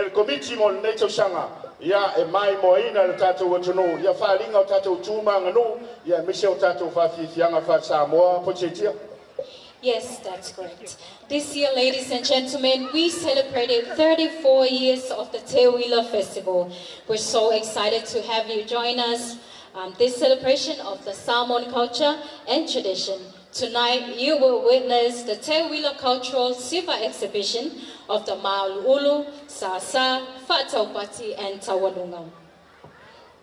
E le Komiti mo lenei tausaga, ia e maimoaina le tatou atunuu ia faaaliga o tatou tu ma aganuu, ia aemaise o tatou faafiafiaga faa-Samoa Ponisetia. Yes, that's correct. This year, ladies and gentlemen, we celebrated 34 years of the Teuila Festival. We're so excited to have you join us this celebration of the Samoan culture and tradition. Tonight, you will witness the Teuila Cultural Silver Exhibition of the Ma'ulu'ulu, Sasa, Fa'ataupati, and Taualuga.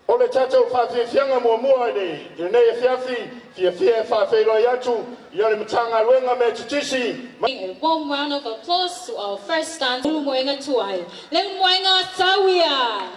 O le tatou faafiafiaga muamua i lenei afiafi, fiafia e faafeiloai atu ia le Matagaluega Mea Tetisi. A warm round of applause to our first dance, Leulumoega Tuai. Leulumoega Tauia!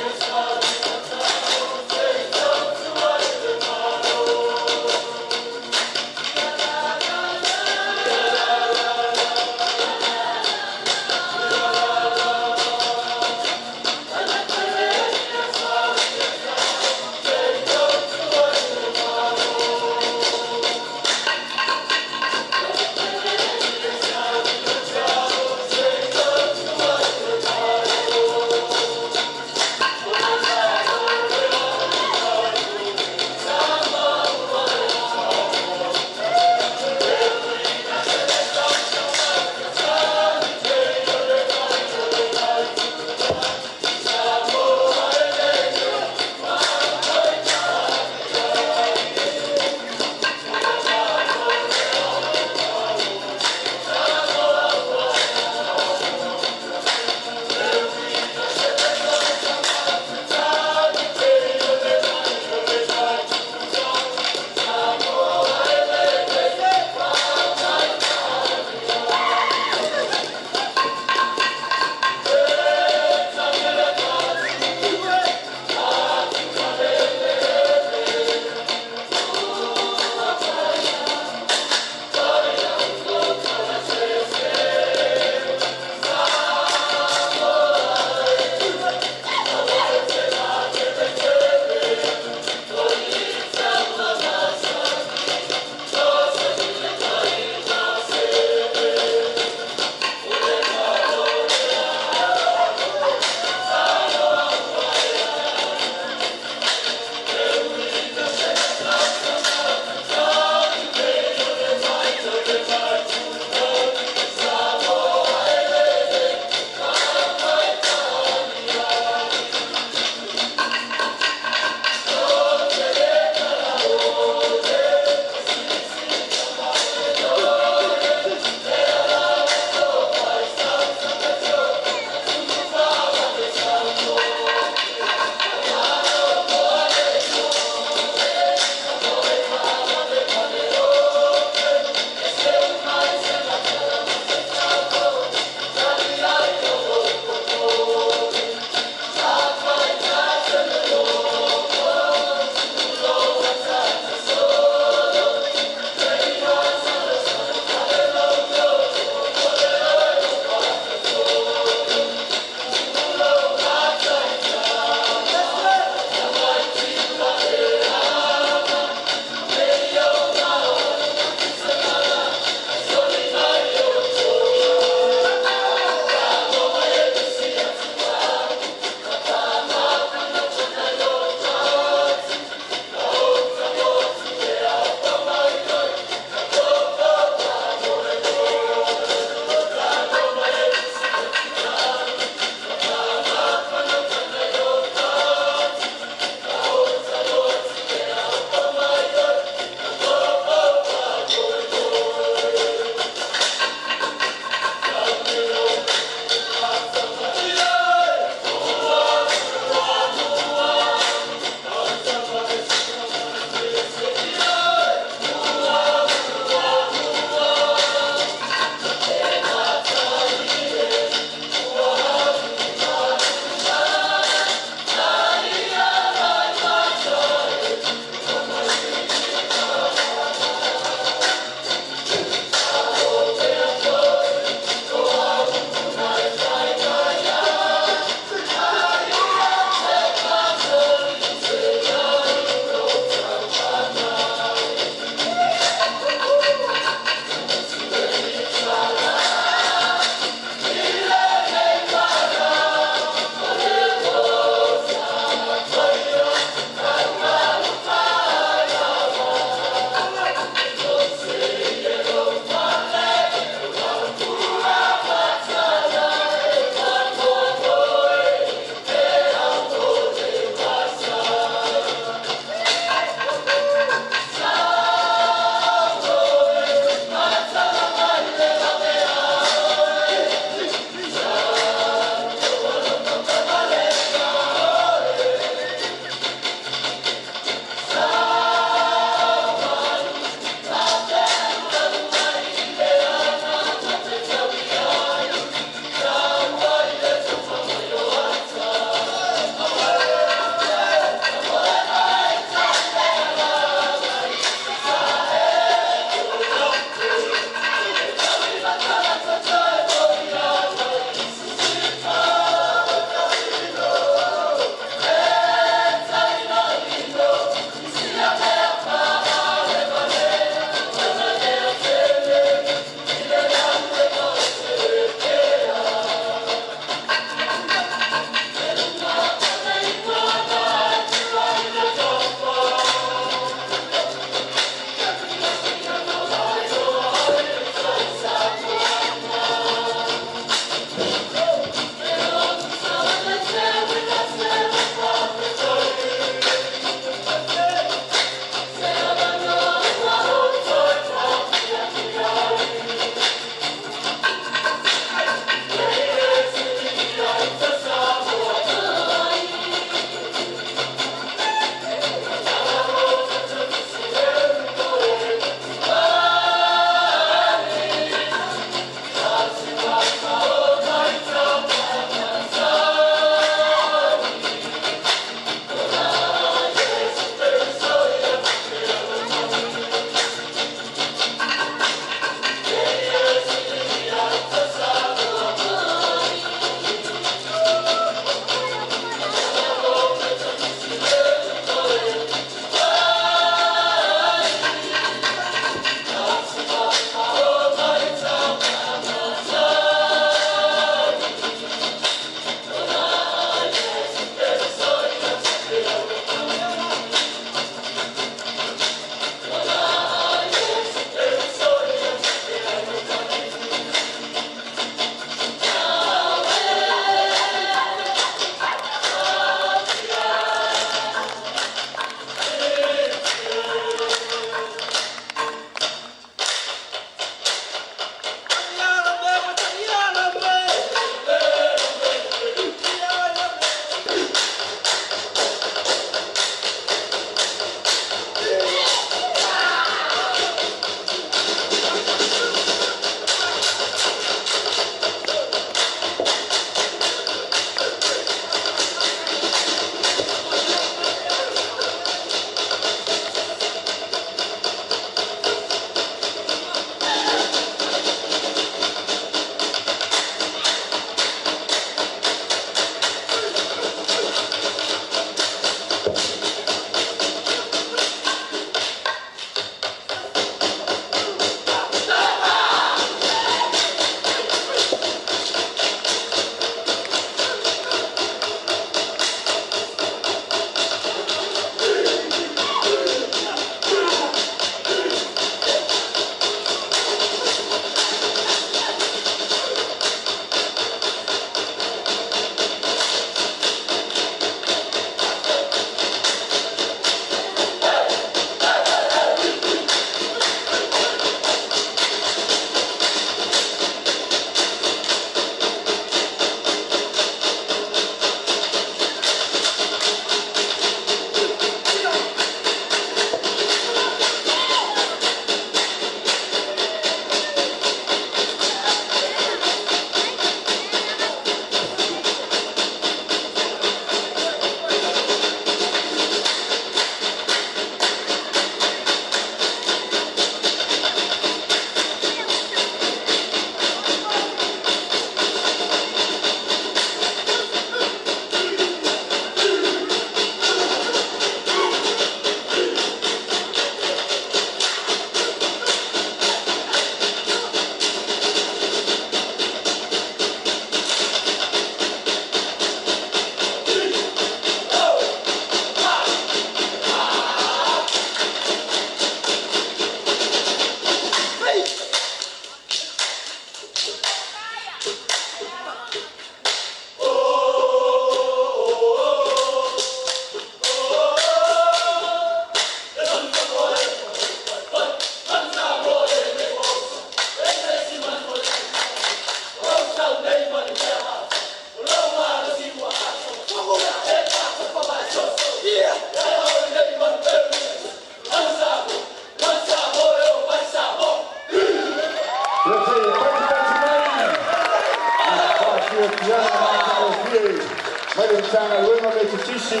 Mai le Matagaluega o le Eletise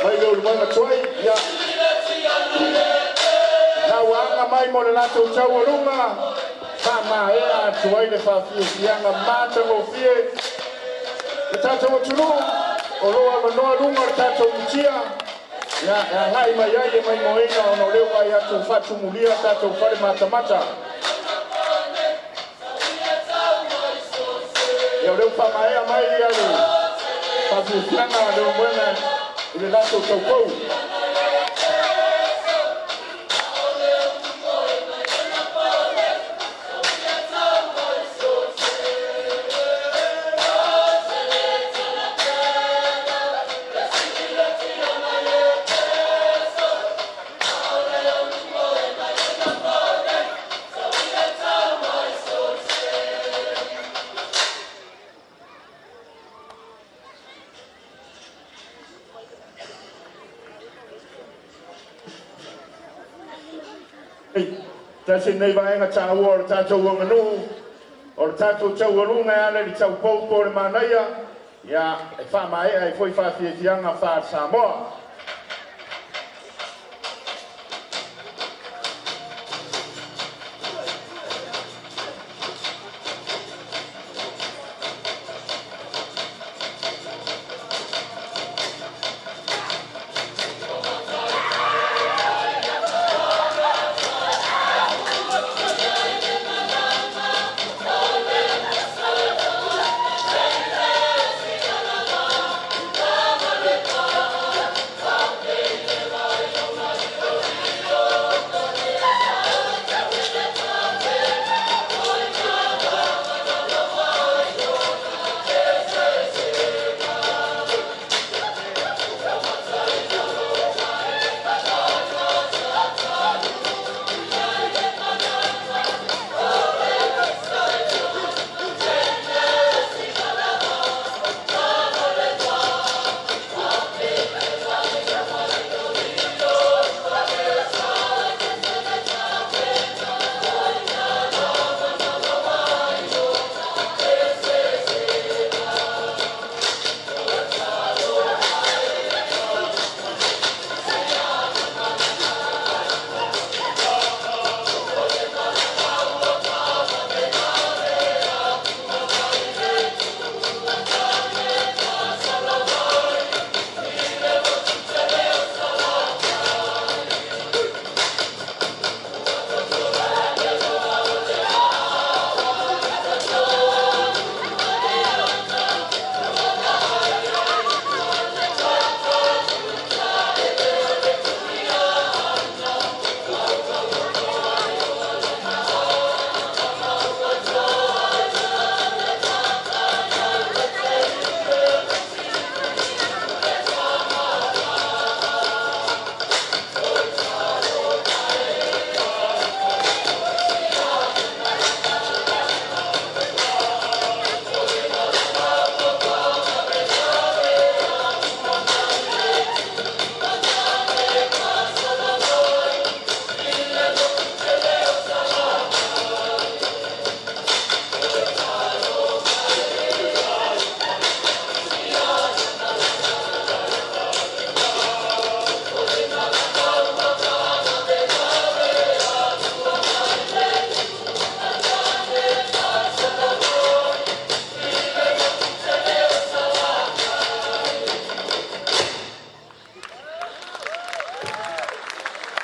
mai Leulumoega tuai, ia na ua aga mai mo le latou taualuga faamaea atu ai le faafiafiaga matagofie le tatou atunuu o loo avanoa luga o le tatou mutia, ia e agai mai ai le maimoaina ona o lea ua ai atu faatumulia tatou fale matamata. Ia o lea ua faamaea mai ia le faafiafiaga a Leulumoega i le latou taupou. Tasi nei vaega taua o le tatou aganuu, o le tatou taualuga e ala i le taupou po o le manaia, ia e faamaea ai foi faafiafiaga faa-Samoa.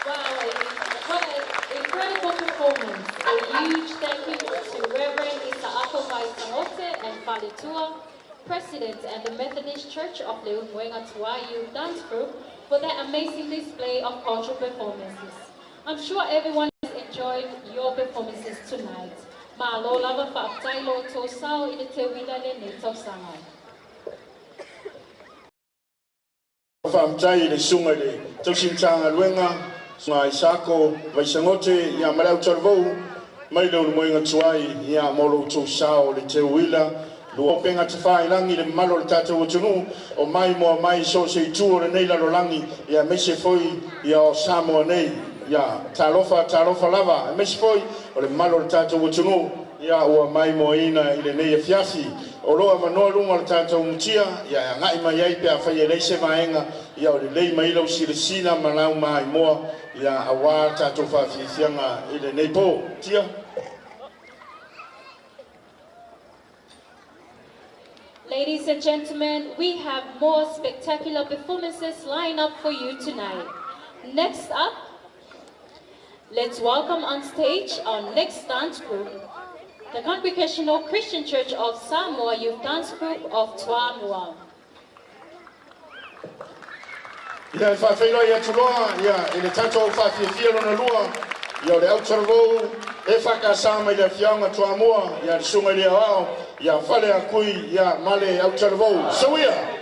Wow, what an incredible performance. A huge thank you to Reverend Isaako Vaisagote and Faletua, President and the Methodist Church of Leulumoega Tuai Youth Dance Group for that amazing display of cultural performances. I'm sure everyone has enjoyed your performances tonight. Malo lava fa'afetai lo outou sao i le teuila lenei tausaga. Faafetai i le susuga i le tausi Matagaluega, susuga Isaako Vaisagote, ia ma le autalavou mai Leulumoega tuai, ia mo lo outou sao le teuila lua upega tafailagi le mamalu o le tatou atunuu o mai moa mai so o se itu o lenei lalolagi, ia aemaise foi ia o Samoa nei. Ia talofa talofa lava, aemaise foi o le mamalu o le tatou atunuu ia ua maimoaina i lenei afiafi. O lo o avanoa luga o le tatou mutia ia e agai mai ai pe afai e leai se vaega ia o lelei mai lau silasila ma lau maimoa ia auā tatou faafiafiaga i lenei po tia. Ladies and gentlemen, we have more spectacular performances lined up for you tonight. Next up, let's welcome on stage our next dance group, the Congregational Christian Church of Samoa Youth Dance Group of Toamua. Ia e faafeiloai atu loa ia i le tatou faafiafia lona lua ia o le autalavou EFKS mai le afioaga Toamua ia le susuga i le aoao ia Fale Akui ia ma le autalavou sauia.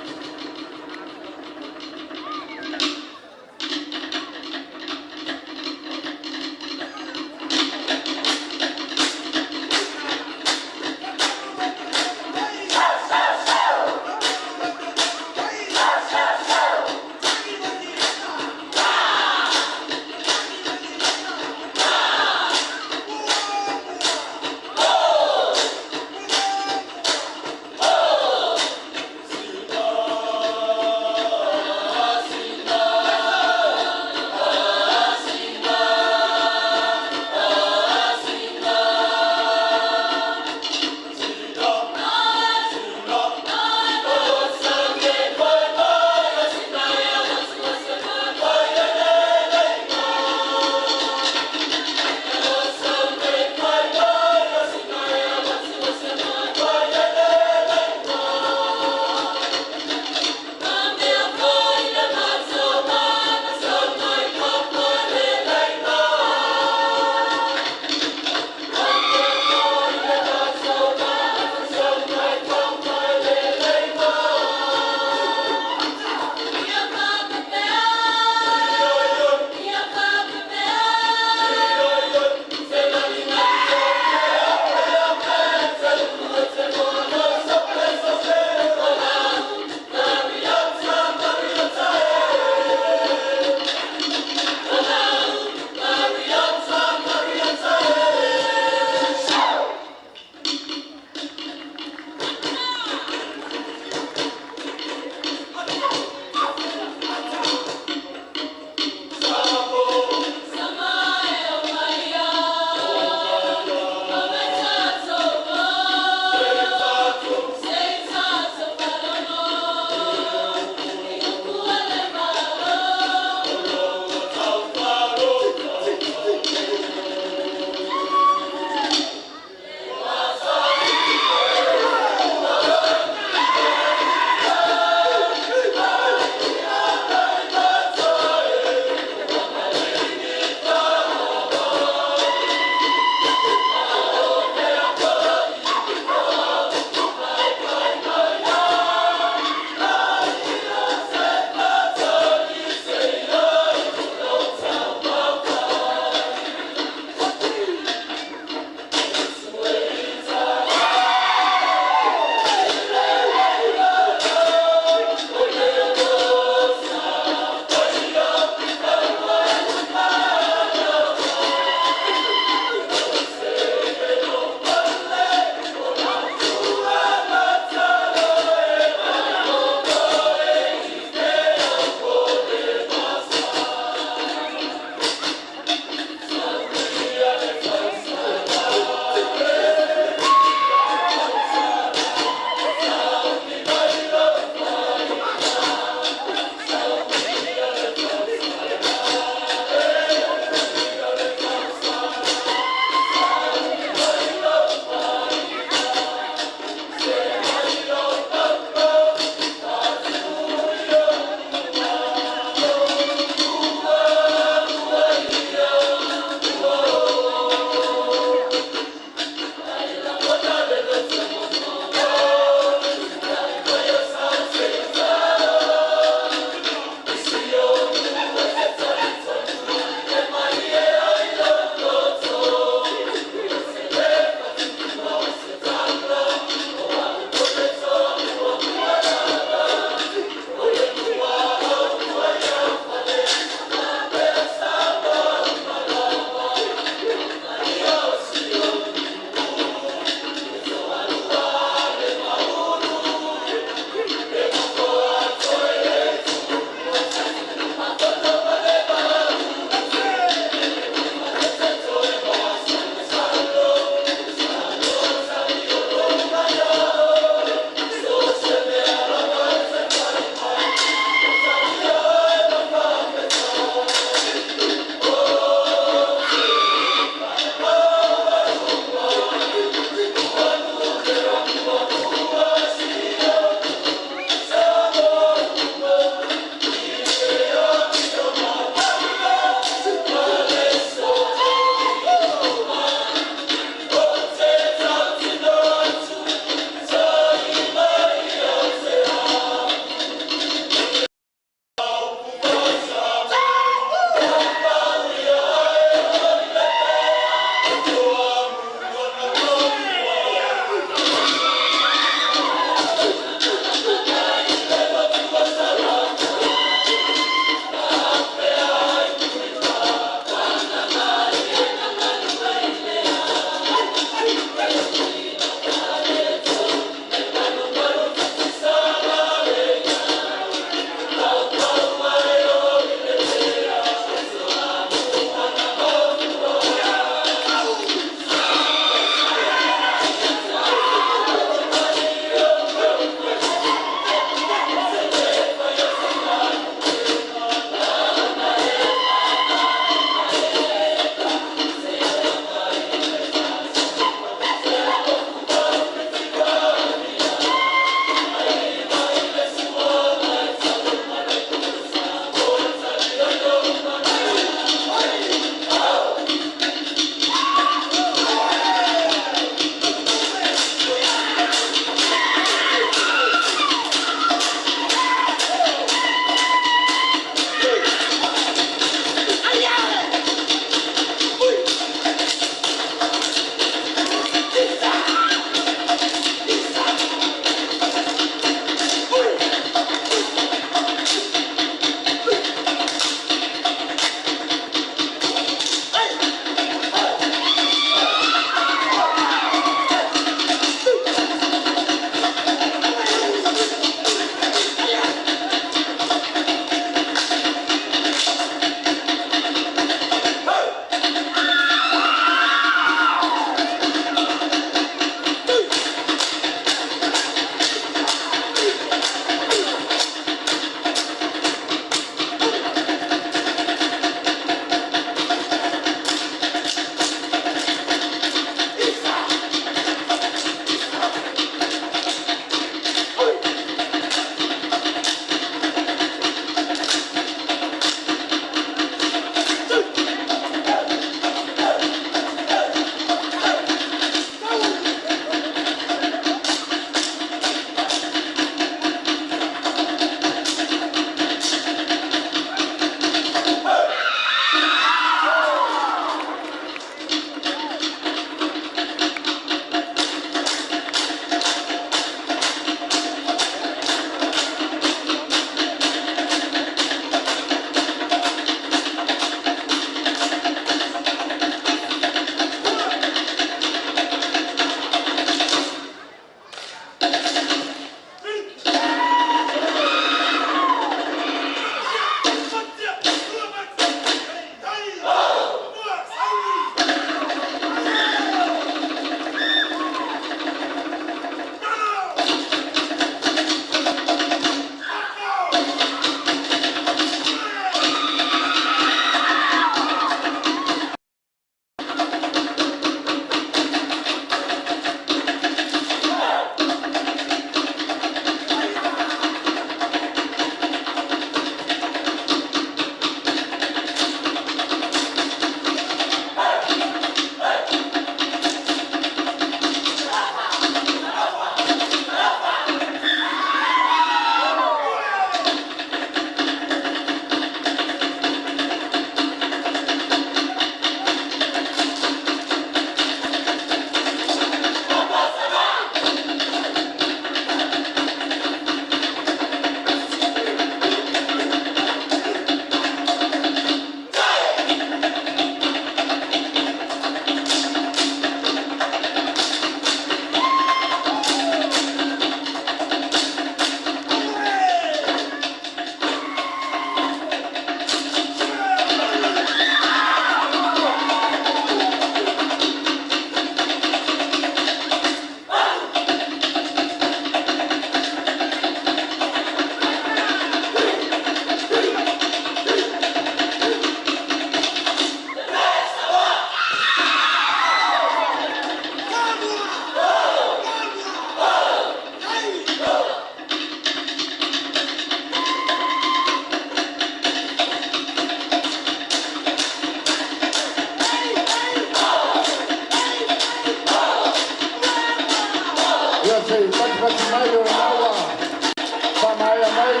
mai le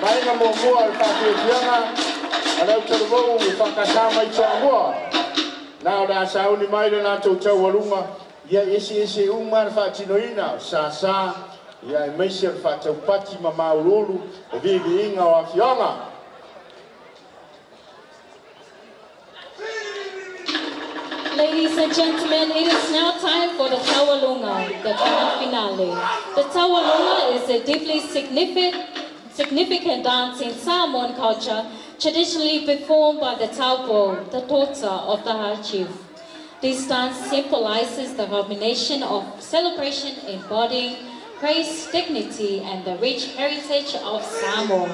vaega muamua o le faafiafiaga a le autalavou EFKS mai Toamua. Na o le a sauni mai le latou taualuga, ia eseese uma le faatinoina o sasa, ia aemaise o le faataupati ma maululu le viiviiga o afioaga. Ladies and gentlemen, it is now time for the Taualuga, the grand finale. The Taualuga is a deeply significant dance in Samoan culture, traditionally performed by the Taupou, the daughter of the high chief. This dance symbolizes the culmination of celebration embodying grace, dignity, and the rich heritage of Samoa.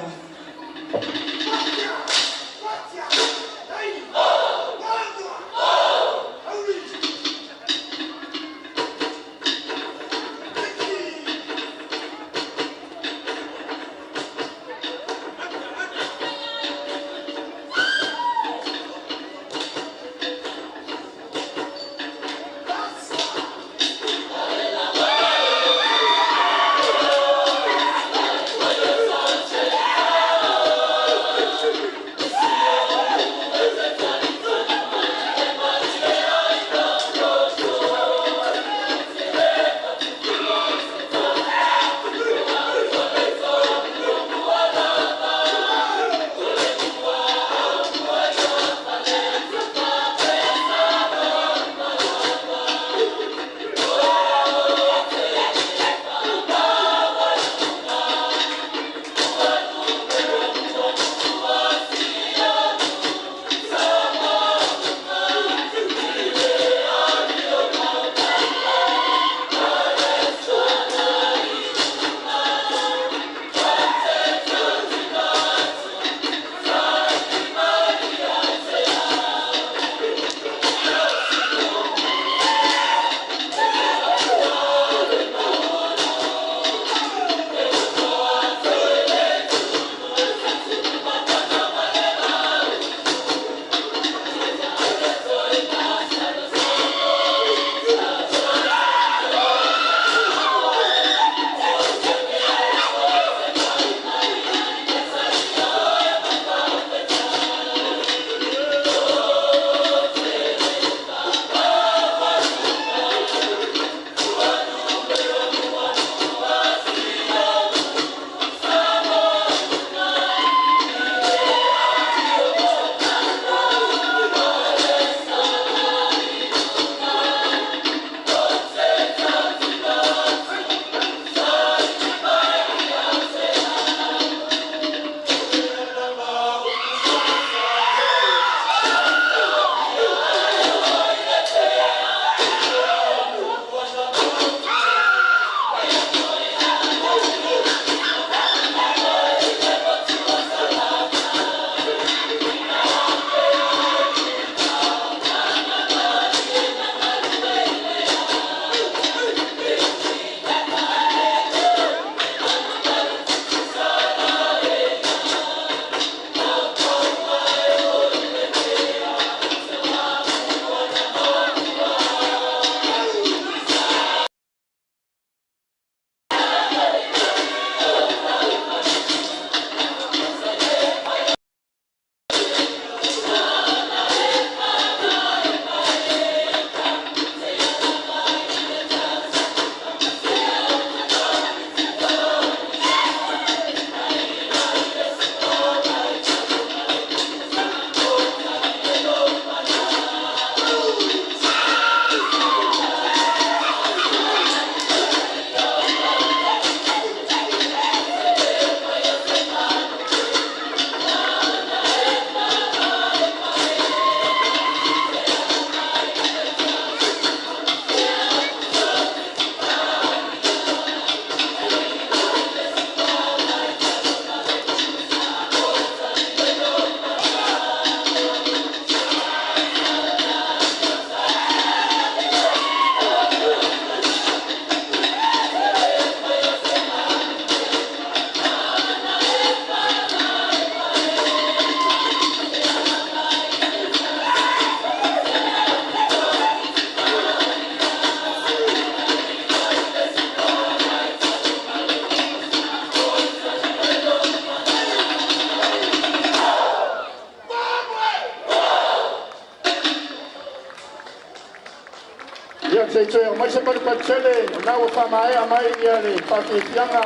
Se i toe aumai se palupalu tele o lena ua faamaea mai le faafiafiaga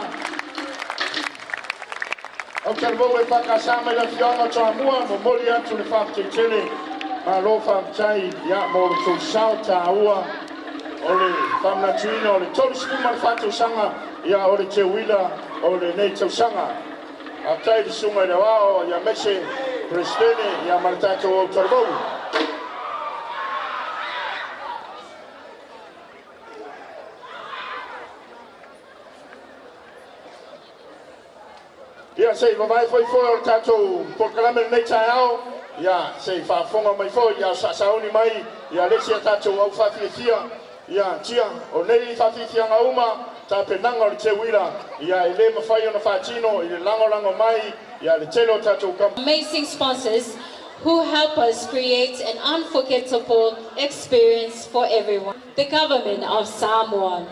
Autalavou EFKS mai le afioaga o Toamua, momoli atu le faafetai tele, malo faafetai ia mo le tou sao taua o le faamanatuina o le 34 tausaga ia o le teuila o lenei tausaga. Faafetai i le susuga i le Aoao ia aemaise Peresetene ia ma le tatou Autalavou. Ia se i vavae foi o le tatou polokalame lenei taeao, ia se i faafofoga mai foi ia saasauni mai ia le isi a tatou au faafiafia ia tia o nei faafiafiaga uma tapenaga o le teuila ia e le mafai ona faatino i le lagolago mai ia le tele o tatou Amazing sponsors who help us create an unforgettable experience for everyone. The Government of Samoa.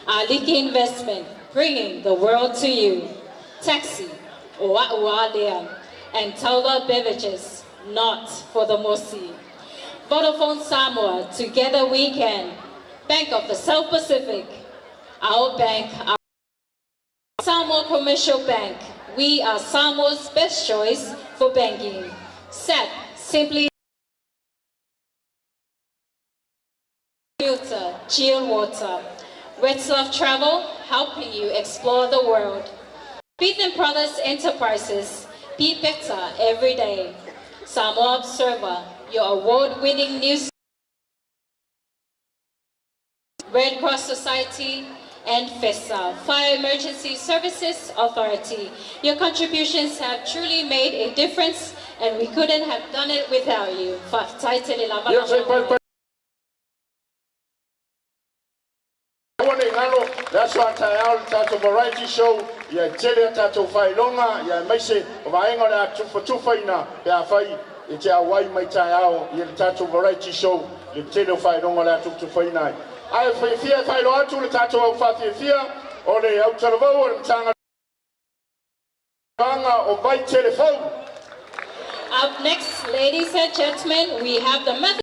Aliki Investment, bringing the world to you. Taxi, Oa'ualea, and Taula Beverages, not for the Mosi. Vodafone Samoa, together we can. Bank of the South Pacific, our bank, our Samoa Commercial Bank. We are Samoa's best choice for banking. SAP, simply filter, chill water. Retzlaff Travel, helping you explore the world. Beaton Brothers Enterprises, be better every day. Samoa Observer, your award-winning news. Red Cross Society, and FESA, Fire Emergency Services Authority. Your contributions have truly made a difference, and we couldn't have done it without you. Faafetai tele lava Ia se i lava. Aua ne i galo le aso a taeao le tatou variety show ia e tele a tatou faailoga ia aemaise o vaega o le a tufatufaina pe afai e te auai mai taeao ia le tatou variety show le tele o faailoga o le a tufatufaina ai. Ae fiafia e faailoa atu le tatou au faafiafia o le Autalavou o le Matagaluega o Vaitelefou. Up next, ladies and gentlemen, we have the Methodist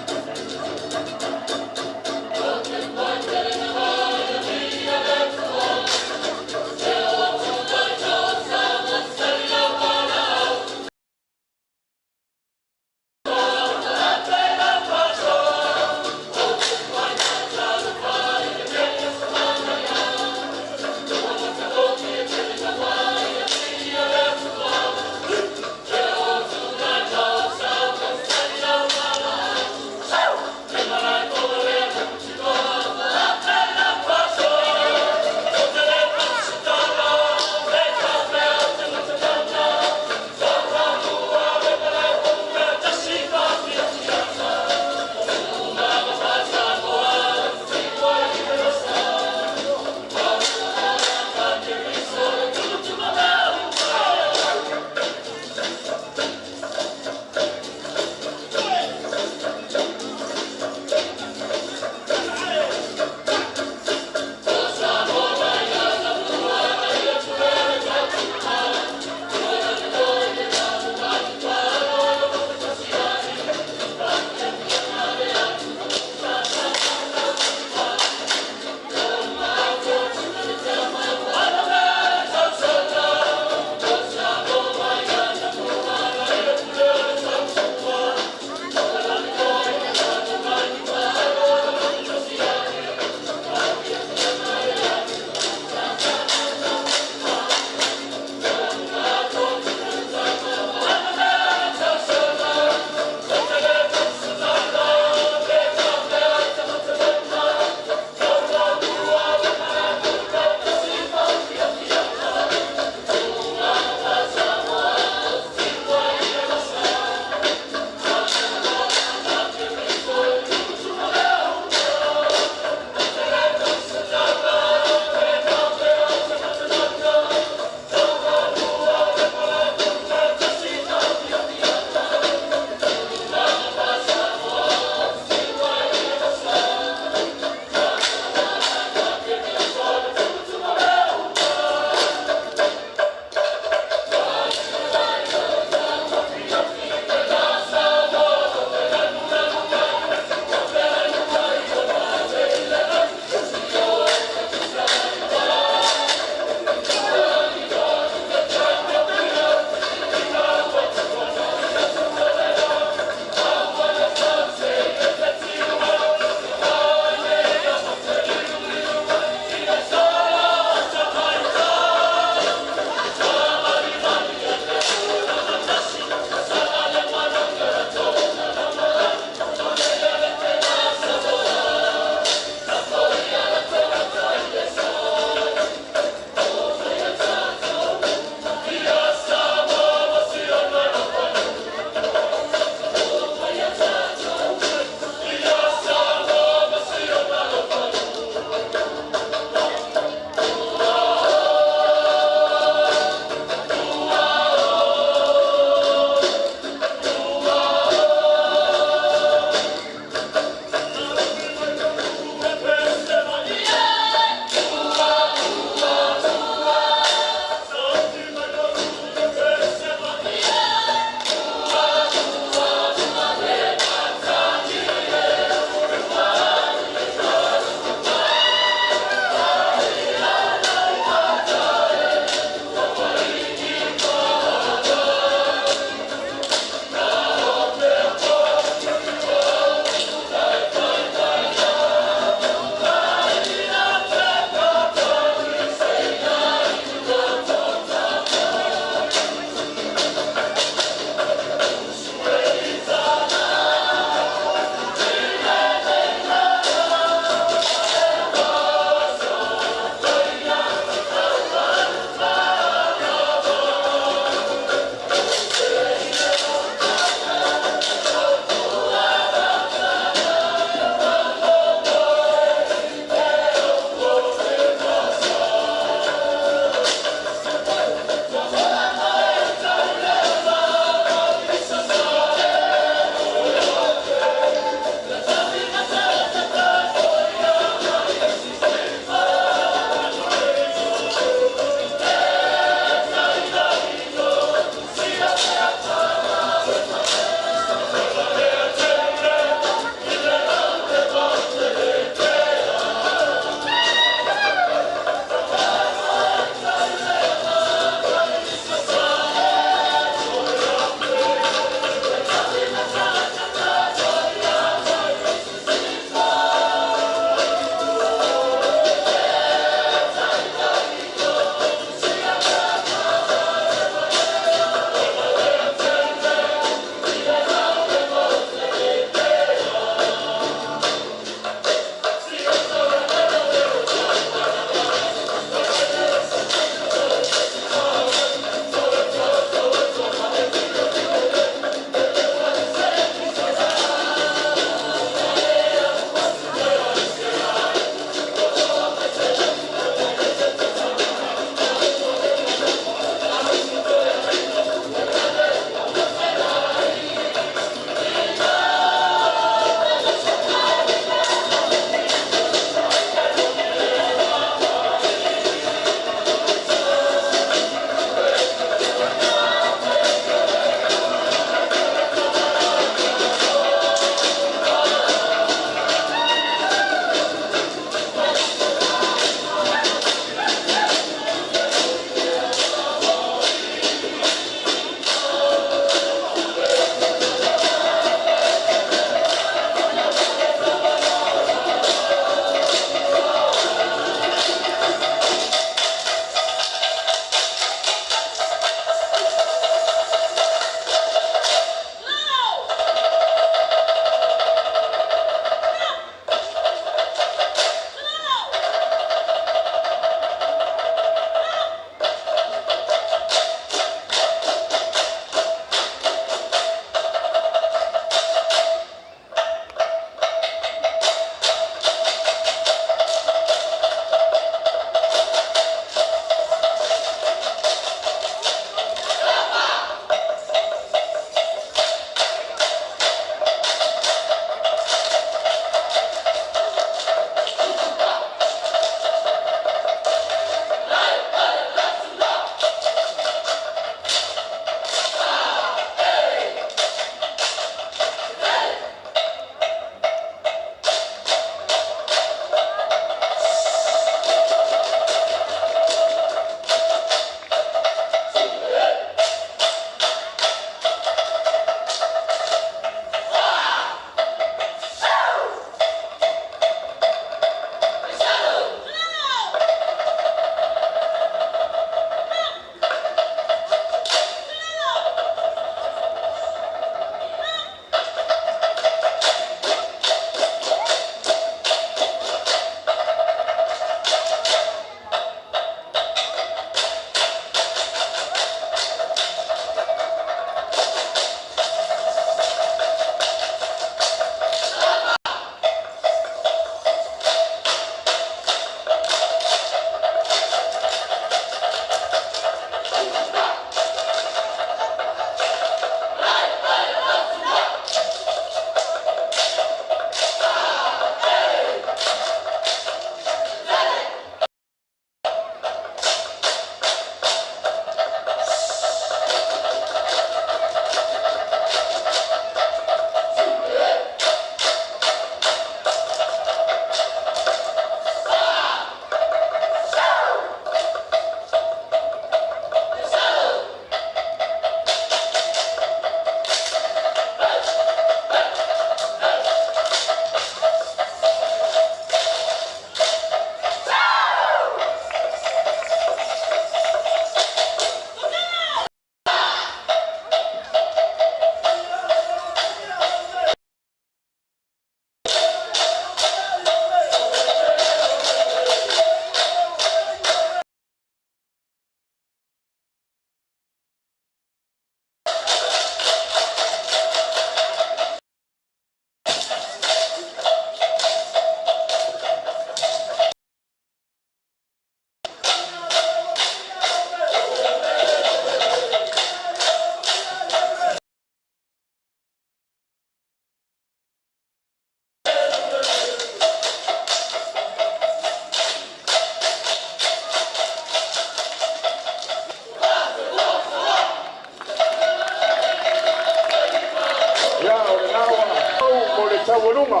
Saualuga.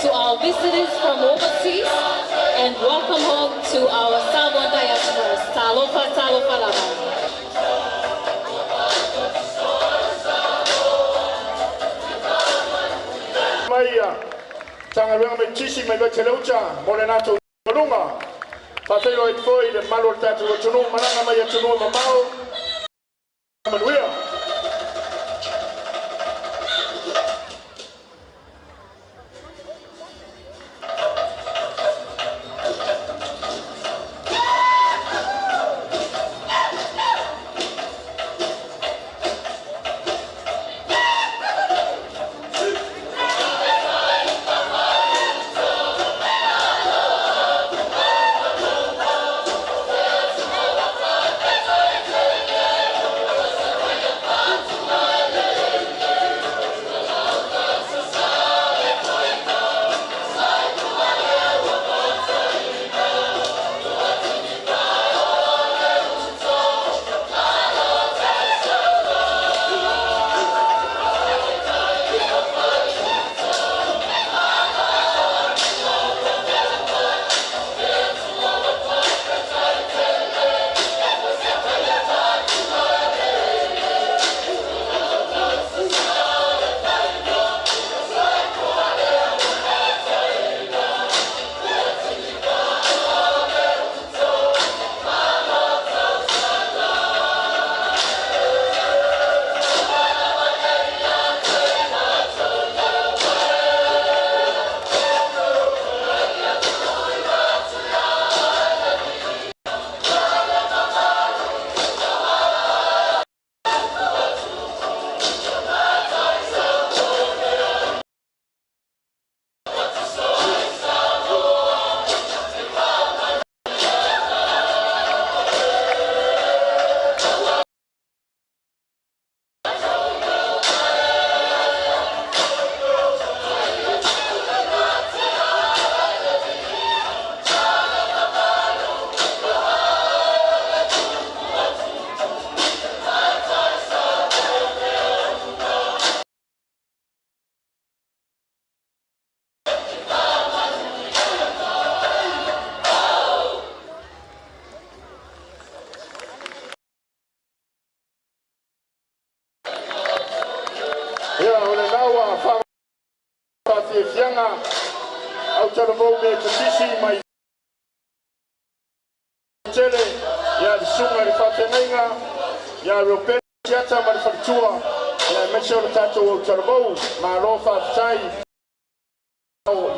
To our visitors from overseas and welcome home to our Samoan diaspora. Talofa, talofa lava. Mai ia Matagaluega mai tisi mai Vaiteleuta mo le latou luga. Faafeiloai foi le mamalu o le tatou atunuu malaga mai atunuu mamao manuia. Ia o le naua faafiafiaga autalavou me tasisi mai tele ia le susuga i le faafeagaiga ia Reupena Tiata ma le faletua ia aemaise o le tatou autalavou malo faafetai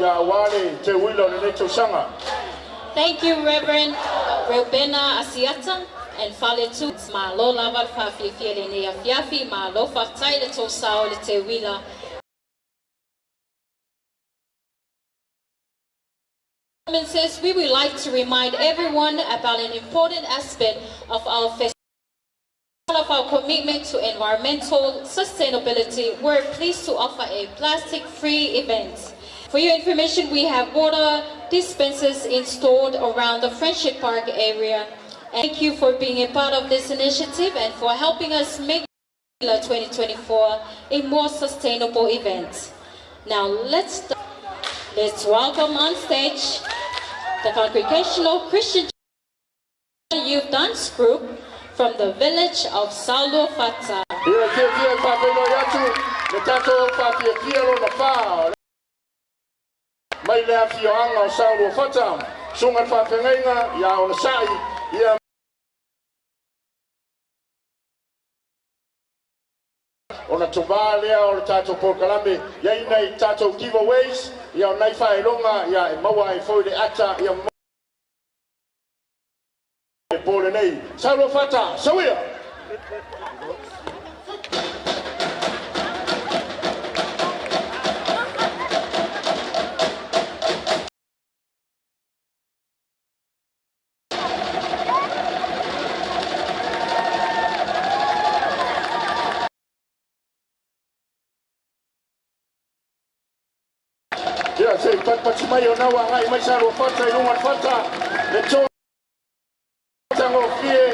ia aua le teuila o lenei tausaga. Thank you, Reverend Reubena Asiata and Faletu. Malo lava le faafiafia lenei afiafi, malo faafetai le tou sao le teuila. Says we would like to remind everyone about an important aspect of our festival. Of our commitment to environmental sustainability, we're pleased to offer a plastic-free event. For your information, we have water dispensers installed around the Friendship Park area. And thank you for being a part of this initiative and for helping us make 2024 a more sustainable event. Now let's welcome on stage the Congregational Christian Youth Dance Group from the village of Saluafata. Ia fiafia e faafeiloai atu le tatou faafiafia lona fa mai le afioaga o Sauluafata susuga le faafeagaiga ia ona sa'i ia ona tovā lea o le tatou polokalame ia ina i tatou giveaways ia o nai faailoga ia e maua ai foi le ata ia le po lenei Sauluafata sauia. Ia se Patipati mai o na ua agai mai Saluafata i luga o le fata le togofie.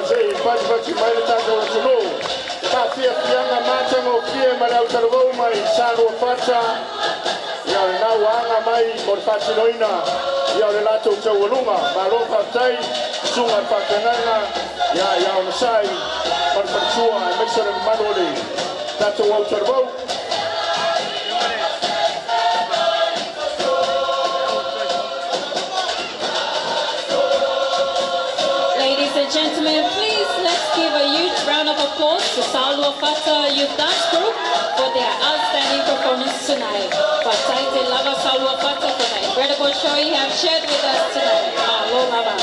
Se i fatifati mai le tatou atunuu. Faafiafiaga matagofie ma le autalavou mai Saluafata. Ia o lena ua aga mai mo le faatinoina ia o le latou taualuga. Malo faafetai susuga le faafeagaiga ia ia onosai ma le faletua aemaise o le mamalu o le tatou autalavou. Ladies and gentlemen, please let's give a huge round of applause to Saluafata Youth Dance Group for their outstanding performance tonight. Faafetai tele lava Saluafata for the incredible show you have shared with us tonight. Malo lava.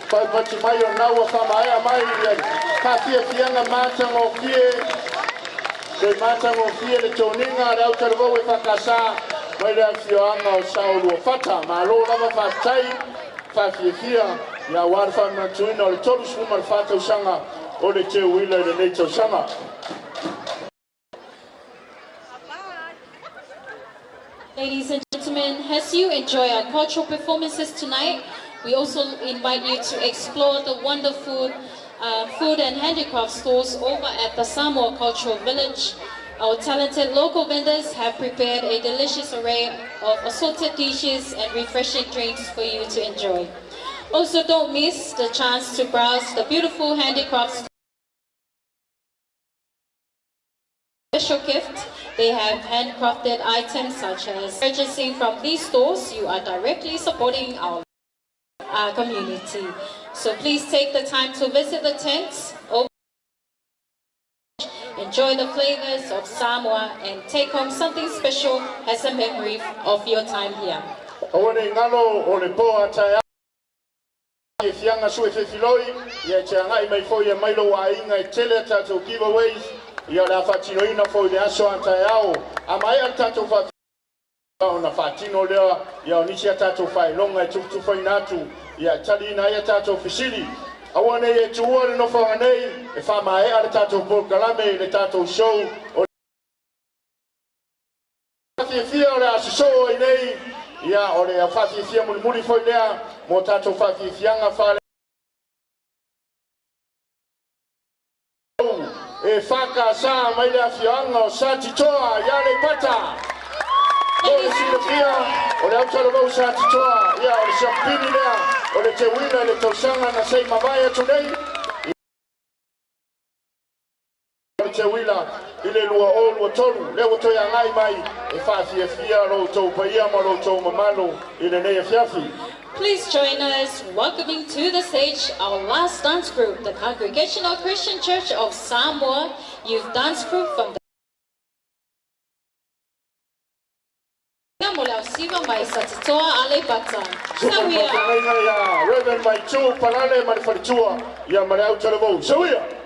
Faifati mai o lena ua faamaea mai le faafiafiaga matagofie toe matagofie le toniga a le autalavou EFKS mai le afioaga o Saoluafata. Malo lava faafetai faafiafia ia aua le faamanatuina o le 34 tausaga o le teuila i lenei tausaga. Ladies and gentlemen, as you enjoy our cultural performances tonight, we also invite you to explore the wonderful food and handicraft stores over at the Samoa Cultural Village. Our talented local vendors have prepared a delicious array of assorted dishes and refreshing drinks for you to enjoy. Also, don't miss the chance to browse the beautiful handicrafts special gift. They have handcrafted items such as purchasing from these stores, you are directly supporting our community. So please take the time to visit the tents, enjoy the flavors of Samoa, and take home something special as a memory of your time here. Aua nei galo o le po a taeao fiafiaga su e fefiloi ia e te agai mai foi e mai lou aiga e tele a tatou giveaways ia o le a faatinoina foi le aso a taeao a maea le tatou faa ona faatino lea ia o nisi a tatou faailoga e tufutufaina atu ia e taliina ai a tatou fesili. Aua nei e tuua le nofoaga nei e faamaea le tatou polokalame i le tatou show o faafiafia o le a sosoo ai nei ia o le faafiafia mulimuli foi lea mo tatou faafiafiaga faale e whakasa mai le afioaga o Satitoa ia Aleipata. Mo le silafia o le autalavou Satitoa ia o le siampini lea o le teuila i le tausaga na sei mavae atu nei o le teuila i le 2023 lea ua toe agai mai e faafiafia lo outou paia ma lo outou mamalu i lenei afiafi. Please join us welcoming to the stage our last dance group, the Congregational Christian Church of Samoa Youth Dance Group from the Molausiva mai Satitoa Aleipata. Sawia. Fetalaiga ia Reverend Maitu Palale ma le faletua ia ma le autalavou. Sawia!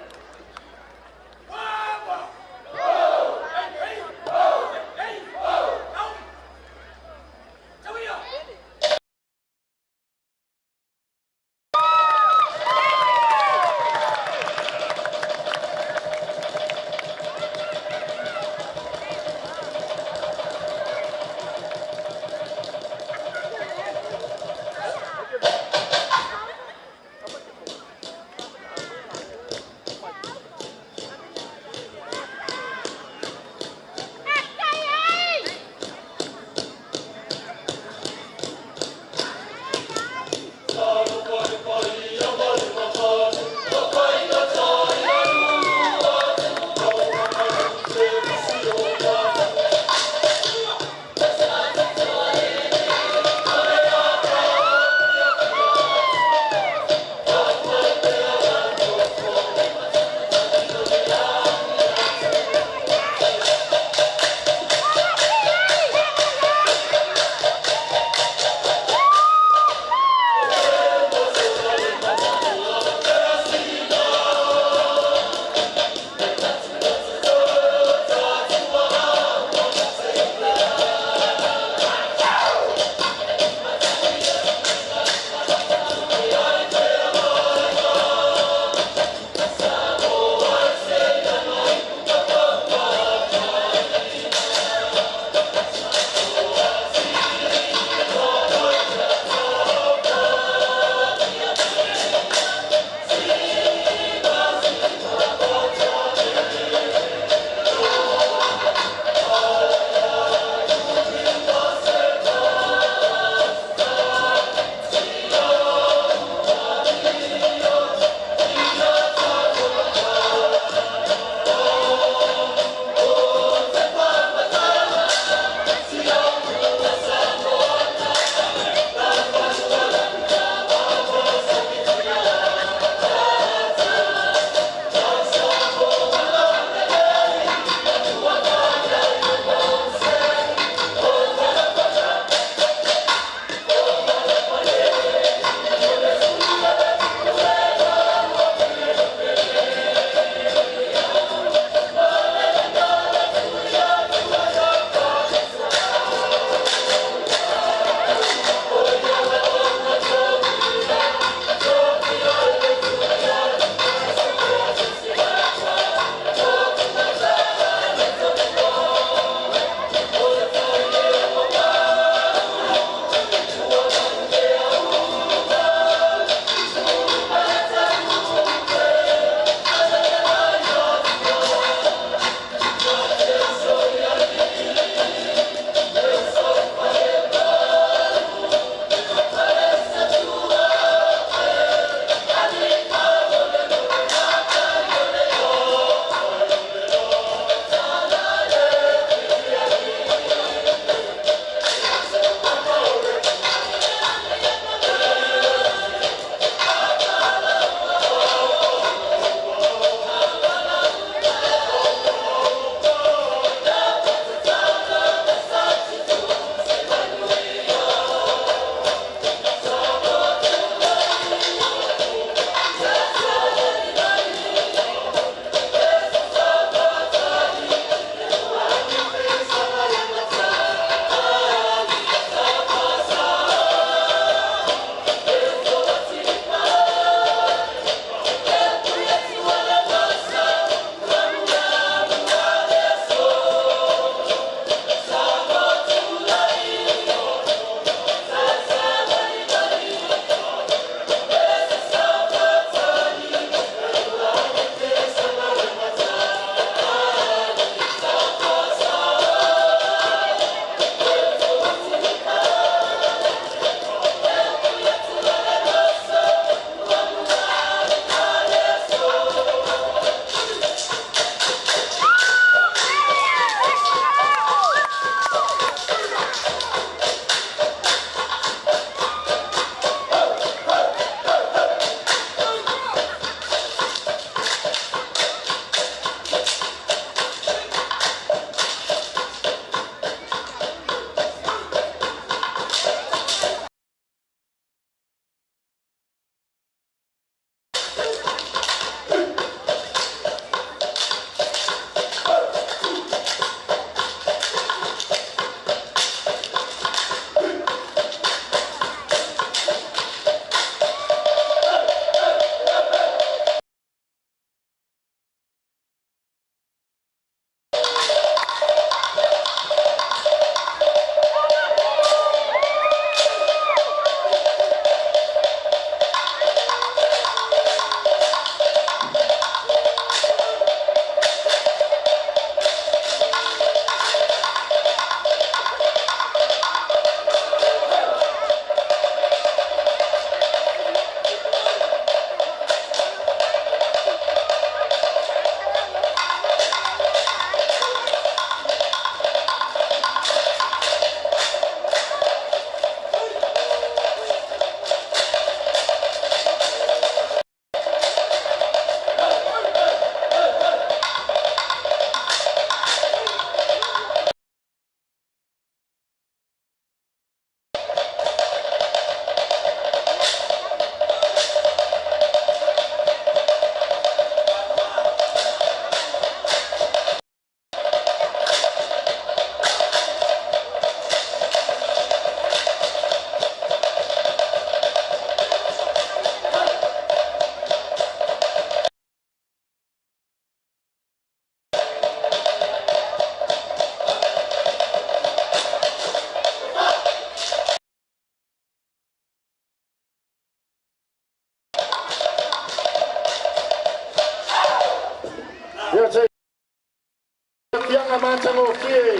Fiafiaga matagofie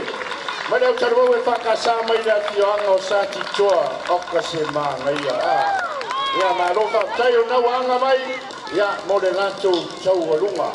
ma le autalavou e faakasā mai le afioaga o Satitoa oka se magaia a ia malo faafetai o na ua aga mai ia mo le latou taualuga.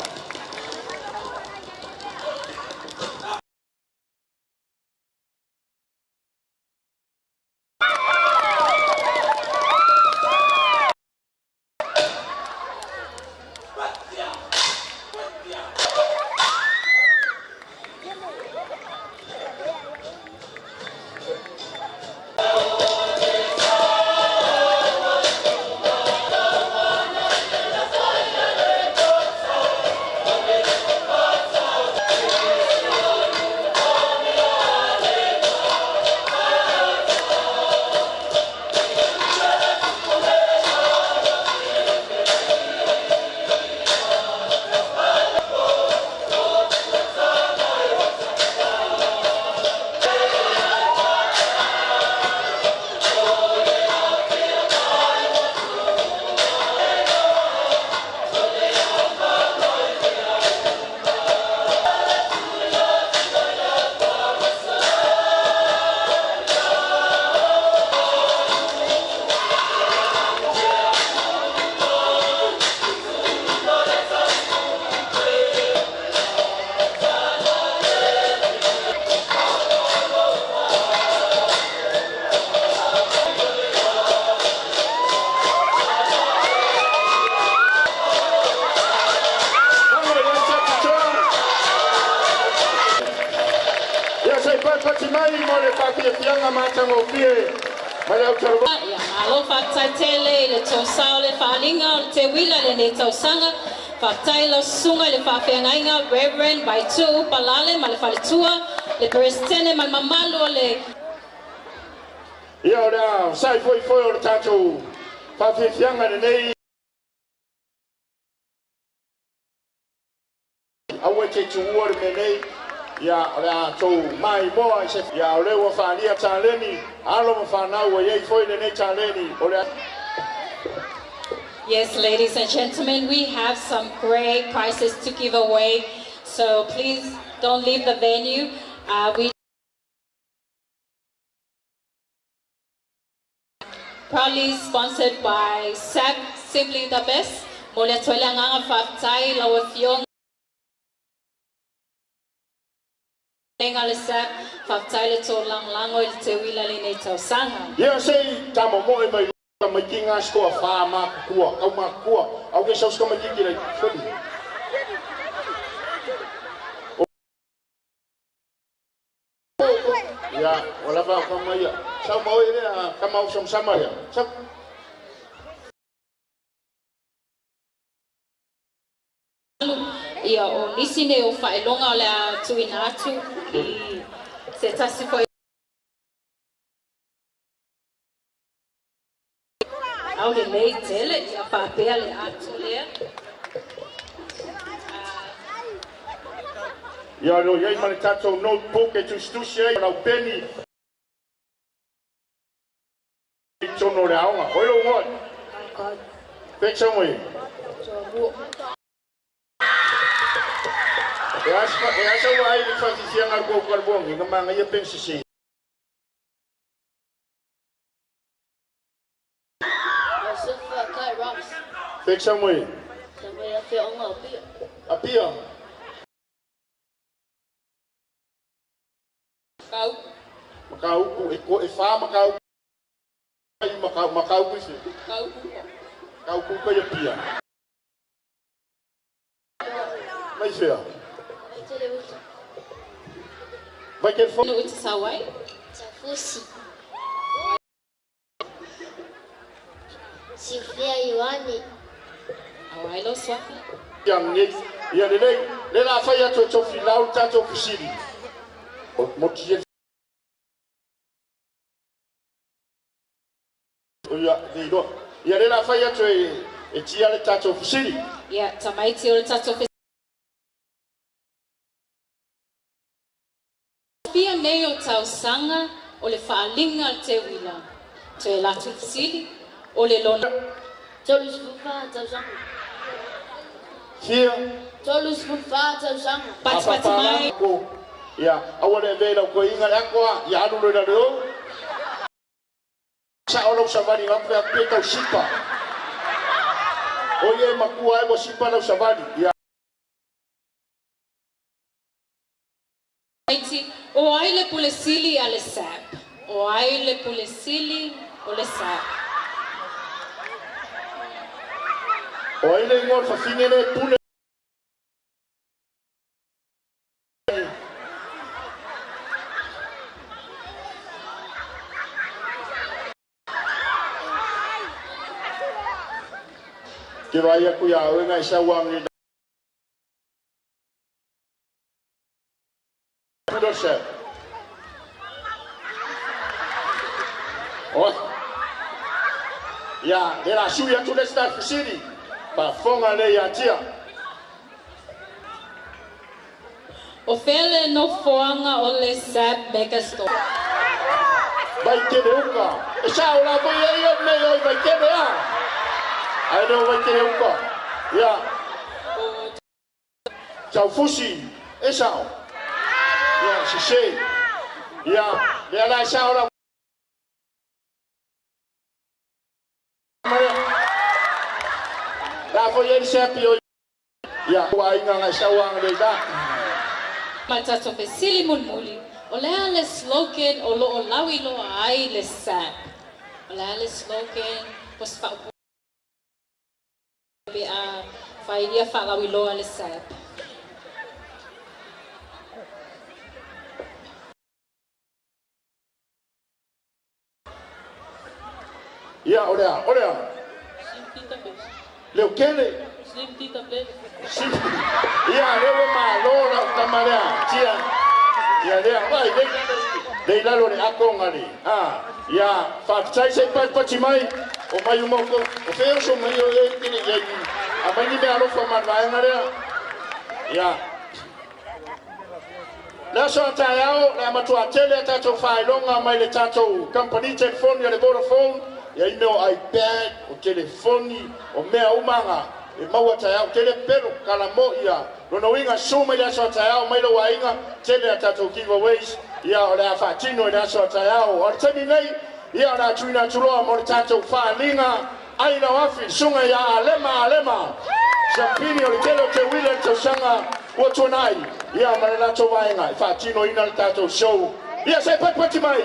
Ia sei pati mai mo le faafiafiaga matagofie ma le autalavou. Ia malo faafetai tele i le tosao le faaliga o le teuila lenei tausaga. Faafetai lau susuga i le faafeagaiga Reverend Vaituu Palale ma le faletua, le Peresetene ma le mamalu o le Ia o le a sai foefoe o le tatou faafiafiaga lenei aua e te tuua le mea nei ia o le a tou maimoa i se ia o lea ua faalia taleni alo ma fanau ua iai foi lenei taleni o le Yes, ladies and gentlemen, we have some great prizes to give away. So please don't leave the venue. We proudly sponsored by SAC Simply the Best. Mo le atu ai le agaga faafetai lau afioga le SAC faafetai le tolagolago i le teuila lenei tausaga. Ia sei tamomoe mai mai kinga skoa fa ma kua au ma kua au ke sau ska mai kiki lai foli. Ia o lava kama ia sau mo ile kama o sama sama ia sau. Ia o nisi nei o faailoga o le a tuuina atu i se tasi foi au lelei tele ia faapea le ato lea. Ia lo iai ma le tatou notebook e tusitusi ai lau peni i totonu o le aoga. Oi lou igoa? Fetauga. E asa ua ai le faafiafiaga le koukalebogi na magaia pensese. Fetauga. Apia. Kau. Makauku e ko e fa makauku ai makau makauku ise. Kau. Kauku ko ia pia. Mai fea. Vai ke fo. No uta sawai. Safusi. Sifia Ioane. Awai lo swafi. Ia nei ia lelei le la fai atu e tofi lau tatou fesili. O moti ia le iloa. Ia le la fai atu e tia le tatou fesili. Ia tamaiti o le tatou fia nei o tausaga o le faaliga le teuila. Toe latu fesili o le lona. 34 tausaga. Fia. 34 tausaga. Patipati mai. Ko Ia, aua le avea i lau toeaina le ato a, ia alu loa i lalo i o. Sao lau savali na pe pe tau sipa. O ia e matua ai ua sipa lau savali. Ia. Iti, o ai le pule sili a le SAP? O ai le pule sili o le SAP? O ai le igoa o le fafine lea e pule. Ke vaai atu iā oe na e sau lava i pule o le SAP. Oi. Ia, le la sui atu le isi fesili. Faafofoga lelei ia Tia. O fea le nofoaga o le SAP Megastore? Vaitele uka. E sao lava ia ia mea o i Vaitele a. Ae le o Vaitele uka. Ia. Taufusi. E sao. Ia, sese. Ia, lea la e sao la. La foi e le SAP o. Ia, ua aiga ngai sau anga le da. Ma tatou fesili mulimuli, o le a le slogan o lo o lauiloa ai le SAP? O le a le slogan, po se faaupuga pe a fai ia faalauiloa le SAP? Ia, o le a, o le a. Leo kele. Ia, lea ua malo lau tama lea. Tia. Ia lea, vai, le, le i lalo le akonga le. Ah, ia, faafetai se i patipati mai. O mai uma o o fea oso mai o e tele ia i. A mai ni mea alofa ma le vaega lea. Ia. Le aso a taeao, le a matua tele a tatou faailoga mai le tatou kamupani telefoni o le Vodafone, ia i mea o iPad, o telefoni, o mea uma aga e maua taeao tele pelo kalamo ia. Lona uiga susu mai le aso a taeao mai lou aiga, tele a tatou giveaways, ia o le a faatino i le aso a taeao. O le taimi nei, ia o le a tuuina atu loa mo le tatou faaaliga ai lau afi, le susuga ia Alema Alema Siampini o le tele o teuila i le tausaga ua tuanai, ia ma le latou vaega e faatinoina le tatou show. Ia se i patipati mai!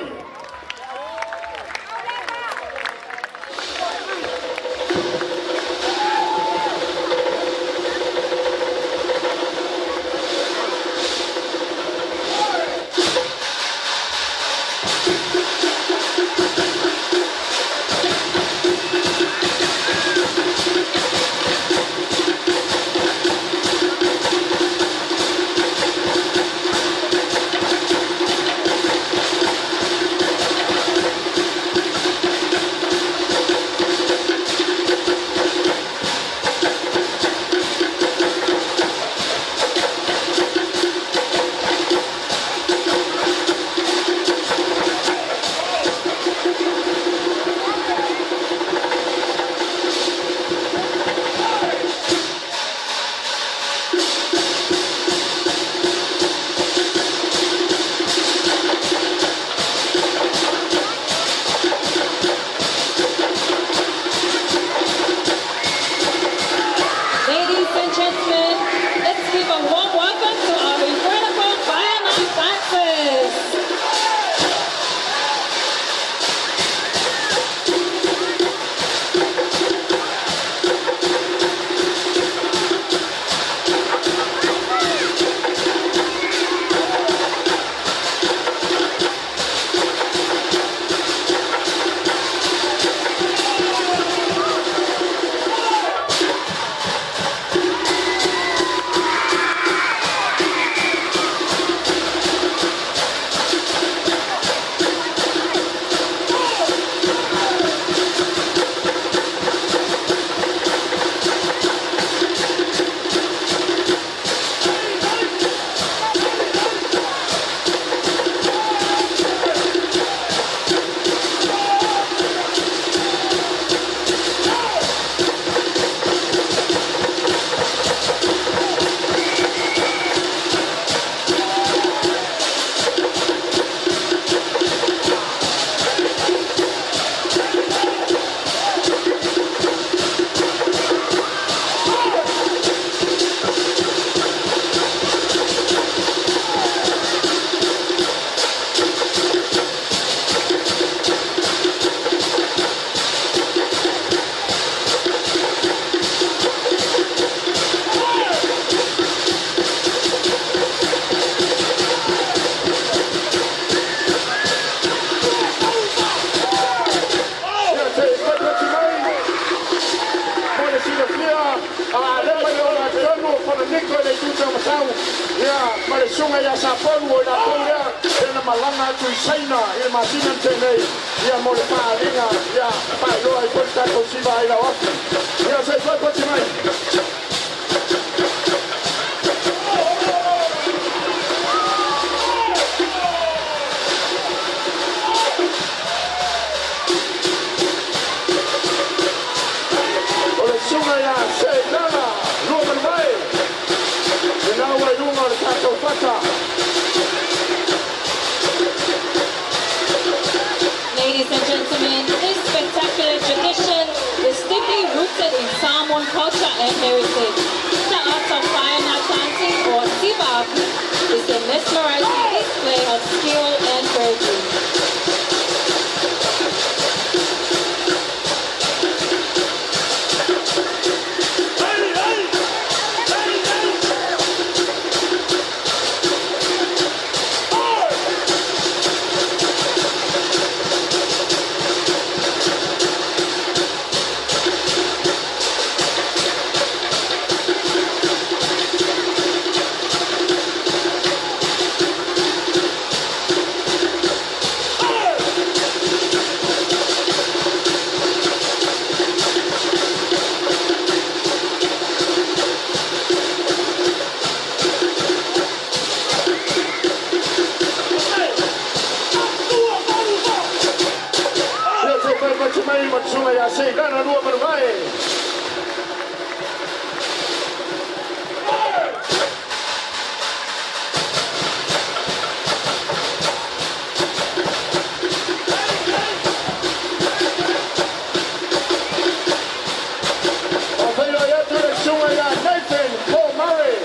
A lea mai le ola tonu o Fononiko i le itu taumatau. Ia, ma le susuga ia Sapolu o i latou lea, lea na malaga atu i Saina i le masina na tea nei, ia mo le faaaliga, ia, faailoa ai foi le tatou siva ai lau afi. Ia, se i faipati mai. O le susuga ia Seilala Luamanuvae, lena ua i luga o le tatou fata. Ladies and gentlemen, this spectacular tradition is deeply rooted in Samoan culture and heritage. The art of fire nut dancing, or siva afi, is a mesmerizing display of skill and bravery. Ia se i faipati mai ma le susuga ia Seilala Luamanuvae. O feiloai atu le susuga ia Nathan Paul Murray.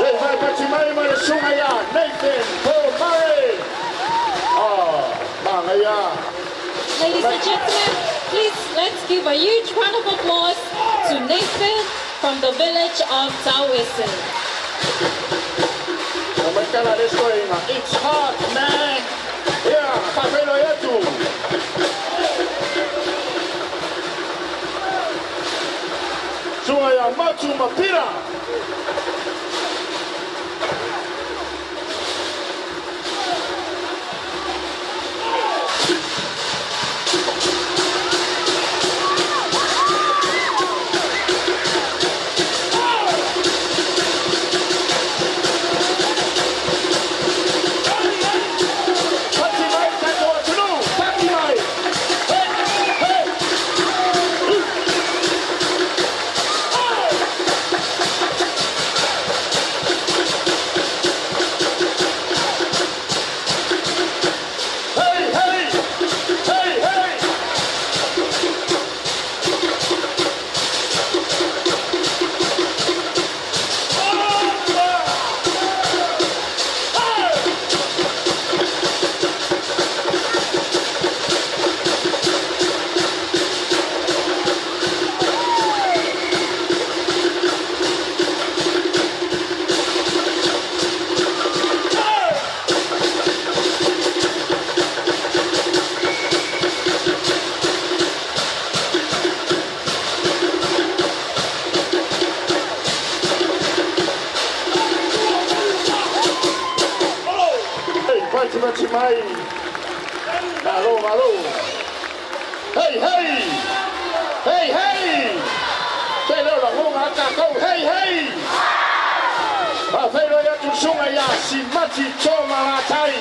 Se i faipati mai ma le susuga ia Nathan Paul Murray. Ah, manaia. Ladies and gentlemen, please let's give a huge round of applause to Nathan from the village of Tauese. Na mai tala le soiga. It's hot, man. Ia, faafeiloai atu. Susuga ia Matu Mapira. Pati mai tatou atunuu, pati mai. Hey, hey. Hey, hey! Hey, hey! Hey, pati pati mai. Malo, malo. Hey, hey! Hey, hey! Se leo lagoga a tatou. Hey, hey! Faafeiloai atu le susuga ia Simati Tomalatai.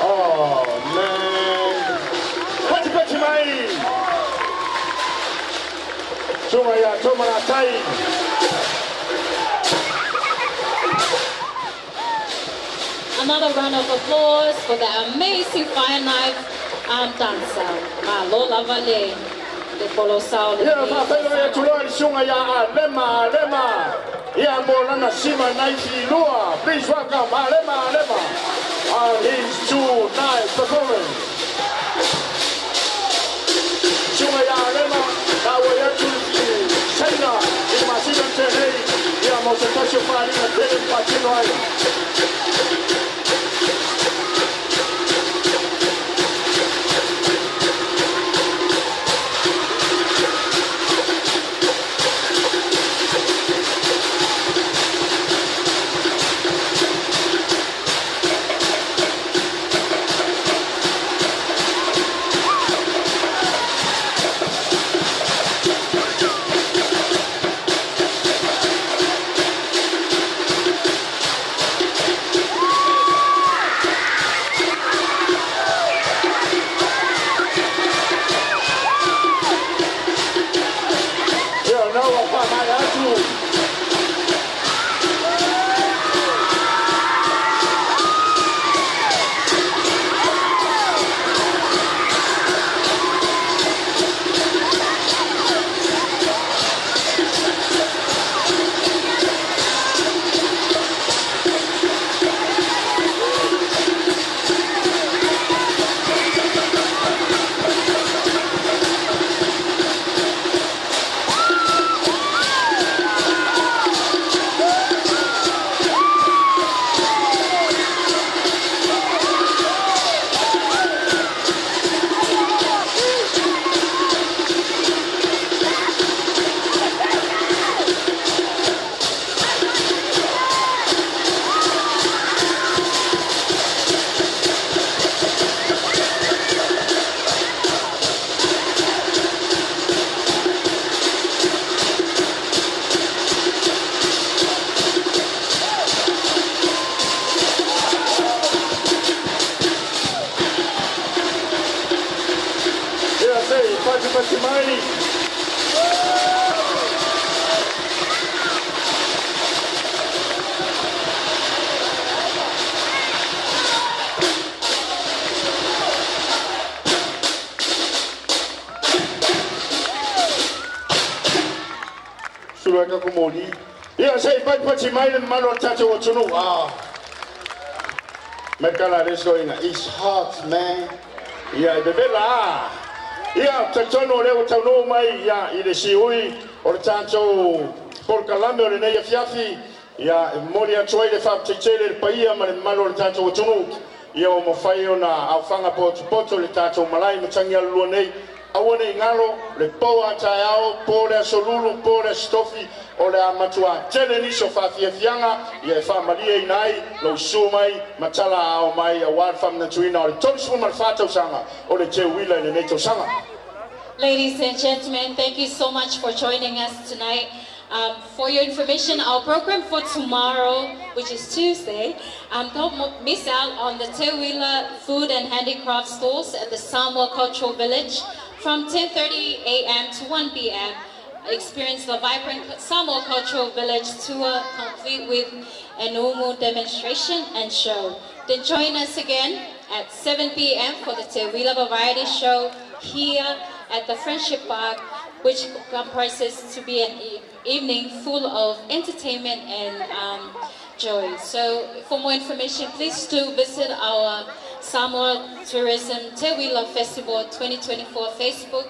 Oh man. Patipati mai. Susuga ia Tomalatai. Another round of applause for the amazing fire knife dancer. Malo lava le le polosao le. Ia faafeiloai atu loa le susuga ia Alema Alema. Ia mo lana sima naifi lua. Please welcome Alema Alema on his two knife performance. Susuga ia Alema, taua atu i Saina i le masina na tea nei, ia mo se tasi o faaaliga tele ma faatino ai. Ia na ua faamaea atu. Ia se i patipati mai. Sulu ai ka moli. Ia se i patipati mai le mamalu o le tatou atunuu. Ah. Mekala le soina. It's hot, man. Ia e vevela a. Ia talitonu o lea ua taunuu mai ia i le siui o le tatou polokalame o lenei afiafi. Ia e momoli atu ai le faafetai tele i le paia ma le mamalu o le tatou atunuu. Ia ua mafai ona aofaga potopoto le tatou malae matagi alulua nei. Aua ne i galo le po a taeao, po le aso Lulu, po le aso Tofi, o le a matua tele nisi o faafiafiaga ia e faamalieina ai lou susu mai ma tala ao mai auā le faamanatuina o le 34 tausaga o le Teuila i lenei tausaga. Ladies and gentlemen, thank you so much for joining us tonight. For your information, our program for tomorrow, which is Tuesday, don't miss out on the Teuila Food and Handicraft stalls at the Samoa Cultural Village from 10:30 a.m. to 1 p.m. Experience the vibrant Samoa Cultural Village tour complete with an umu demonstration and show. Then join us again at 7 p.m. for the Teuila Variety Show here at the Friendship Park, which comprises to be an evening full of entertainment and joy. So for more information, please do visit our Samoa Tourism Teuila Festival 2024 Facebook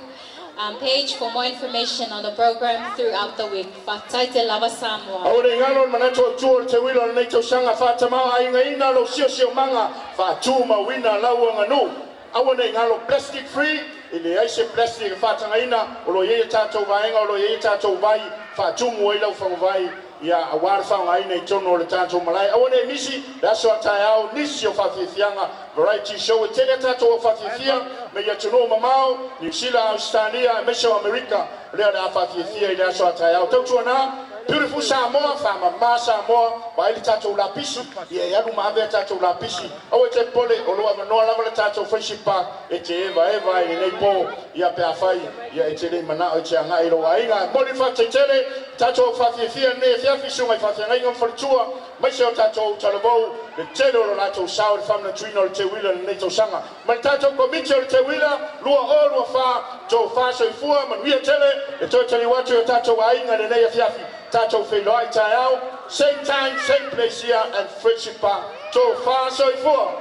page for more information on the program throughout the week. Faafetai lava Samoa. Aua ne i galo le manatu autu o le Teuila o lenei tausaga, faatamāaigaina lou siosiomaga, faatumauina lau aganuu. Aua ne i galo, plastic free, e leai se plastic e faatagaina. O lo i ai a tatou vaega, o lo i ai a tatou vai faatumu ai lau faguvai ia auā le faaaogaina i totonu o le tatou malae. Aua ne i misi le aso a taeao, nisi o faafiafiaga, variety show, e tele a tatou au faafiafia mai atunuu mamao, Niu Sila, Ausetalia aemaise o Amerika, lea o le a faafiafia i le aso a taeao. Tautuanā beautiful Samoa, faamamā Samoa, vaai le tatou lapisi ia e alu ma ave a tatou lapisi. Aua e te popole, o loo avanoa lava le tatou Friendship Park e te evaeva ai lenei po ia pe afai ia e te le manao e te agai i lou aiga. Momoli le faafetai tele tatou au faafiafia lenei afiafi, susuga i faafeagaiga ma faletua maise o tatou talavou, le tele o lo latou sao i le faamanatuina o le Teuila i lenei tausaga ma le tatou komiti o le Teuila 2024. Tofa soifua manuia tele e toe taliu atu i o tatou aiga lenei afiafi. Tatou feiloai taeao, same time, same place here at Friendship Park. Tofa soifua.